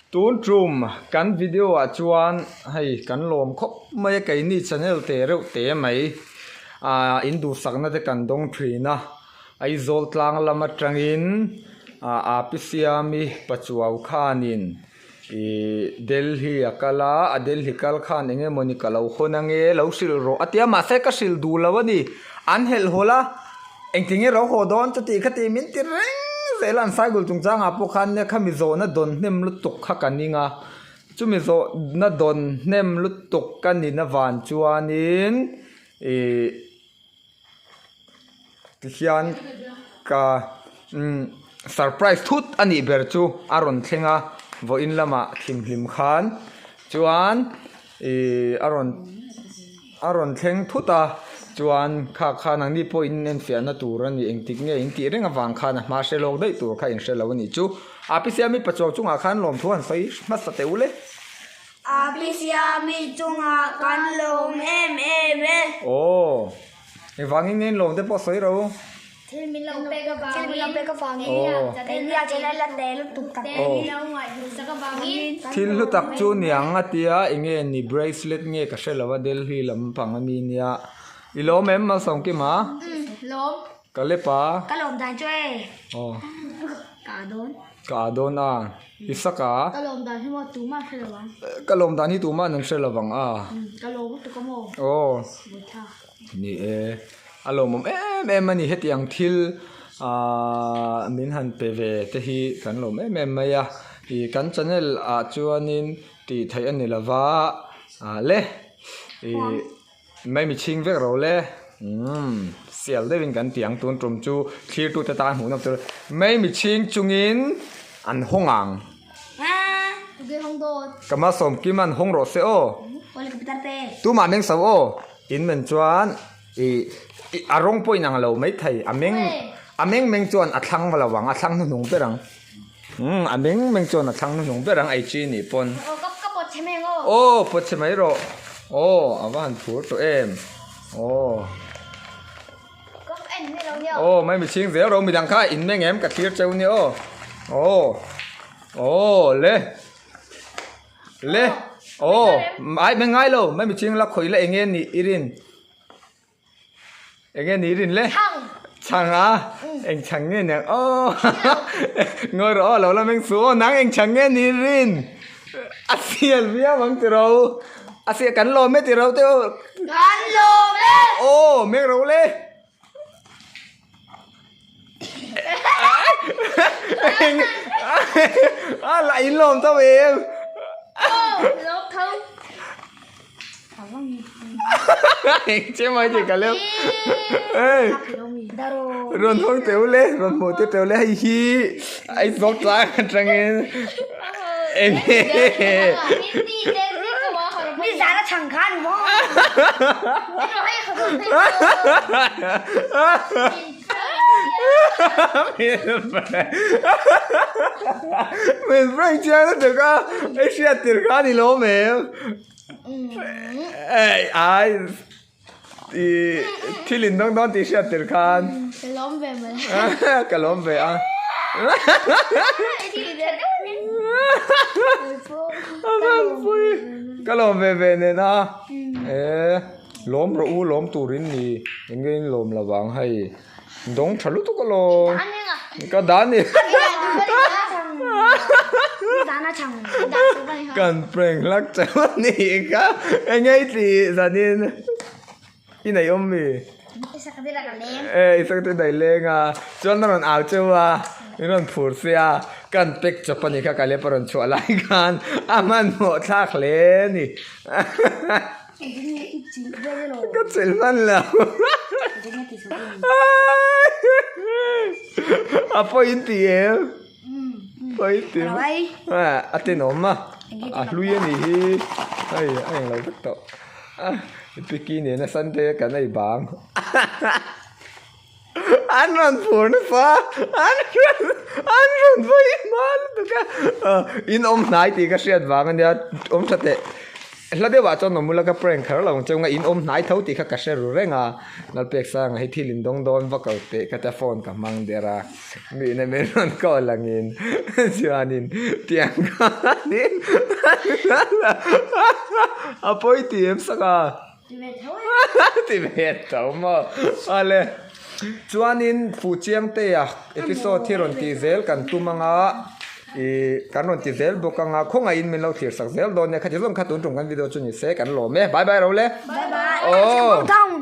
Tun tum kan video ah chuan hei kan lawm khawp mai a keini channel te reuh te mai ah in duhsakna te kan dawng thin a Aizawl tlang lam atangin ah Api Siami Pachuau khanin Ih Delhi a kal a, a Delhi kal khan eng emawni ka lo hawn ange lo hrilh rawh a ti a, mahse ka hrilh duh lo a ni. An helh hawlh a, engtin nge ro haw dawn chuti kha tih min ti reng zel a, an cycle chungchangah pawh khan nia khami zawhna dawn hnem lutuk kha ka ning a, chumi zawhna dawn hnem lutuk ka nin avan chuanin ih. Tihian ka umm surprise thut a nih ber chu a rawn thleng a vawiin lamah thimhlim khan chuan ihh a rawn a rawn thleng thut a chuan kha kha nangni pawh in enfiahna tur a ni engtik nge in tih reng avang khan a hma hre lawk daih tur kha in hre lo a nih chu a pi siami pachuau chungah khan lawmthu han sawi hmasa teh ule. A pi siami chungah kan lawm em em e. Aw, engvangin nge in lawm te pawh sawi ro. Thil min lo pek avangin. Thil min lo pek avangin. Aw. Keini a channel la te lutuk tak. Aw. Min lo ngaihhlusak avangin. Thil hlu tak chu niang a tia enge ni bracelet nge ka hre lo a Delhi lampang ami nia. I lawm em Malsawmkima? Umm, lawm. Ka lep a. Ka lawm dan chu e. Aw. Ka a dawn. Ka a dawn a. I sak a. Ka lawm dan hi maw tumah hre lo ang. Ka lawm dan hi tumah an hre lo vang a. Ka lawm lutuk a maw. Aw. Bawitha. Ni e. A lawmawm em em a ni hetiang thil ah min han pe ve te hi kan lawm em em mai a. Ih kan channel ah chuanin tih theih a ni lova ah le ih. Mai mi chhing vek ro le. Umm sial deuhin kan ti ang tun tum chu thlirtute tan hmuh nawk tur mai mi chhing chungin an hawng ang. Ka malsawm kim an hawng rawh se aw. Tumah meng so aw. In men chuan ih a rawng pawh inang lo maithei a meng a meng meng chuan a thlang lo ang a thlang hnuhnung ber ang. Umm a meng meng chuan a thlang hnuhnung ber ang ei chi nih pawn. Aw ka ka pawt chhe mai ang aw. Aw pawt chhe mai rawh. Aw a va han phur tawh em. Aw. Ka en mai lo nia. Aw mai mihring zel rawh midang kha in meng em ka thlir cheu nia aw. Aw. Aw le. Le. Aw ai meng ngai lo mai mihring la khawih la eng nge nih i rin. Enge ni rin le? Chhang. Chhang a? Eng chhang nge niang? Aw ngawi rawh aw lo la meng su aw nang eng chhang nge ni rin? A sial viau ang tiro. A sial kan lawm e tiro te aw. Kan lawm e. Aw meng ro le. Eng a la in lawm tho em? Aw lawm tho. Che mai ti ka leu. Ê. Rawn hawng teu le, rawn hmuh te teu le hei hi ai zawk tlang atangin eng nge. Ni zan a chhang khan maw. Min prank chiang lutuk a, i hriat tir kha a ni lo em? Ei ai i thil in dawng dawn tih hriat tir khan. Ka lawm ve mai. Ka lawm ve a. Ka lawm ve ve nen a. E lawm rawh u lawm turin ni eng nge in lawm lo vang hei. Dawng tha lutuk alawm. Ka dan ni. Kan prank hlak chauh a ni kha. Eng nge i tih zanin i nei awm mi? E i sak te daih leng a. Chuan a rawn au chauh a. I rawn phur sia. Kan pack chawp a ni kha ka lep a rawn chhuah lai khan a hmanhmawh thlak hle a ni. Ka chelh hman lo. A pawi in ti em? Pawi in ti em? A tenawm a. A hlui a nih hi. Hei a englo vek tawh. Piki nena Sunday kan ei bang. An rawn phur nasa an rawn an rawn vawi hma lutuk a in awm hnai tih ka hriat vang ania awm tha teh. Hla deuhah chuan awm ula ka prank kher lo ang cheu nga in awm hnai tho tih kha ka hre ru reng a, Lalpek Sanga hi thil in dawng dawn vak lo teh ka tia phone ka hmang der a, mihna min rawn call angin chuanin tiang khanin a pawi ti em sak a. Ti ve tho e. Ti ve tho maw? Ale. Chuanin Fuhchiangtea episode hi rawn tih zel kan tum anga ih kan rawn ti zel bawk anga khawngaihin min lo thlir sak zel dawn nia khati zawng kha tun tum kan video chu ni se kan lawm e. Bye bye ro le. Bye bye. Aw.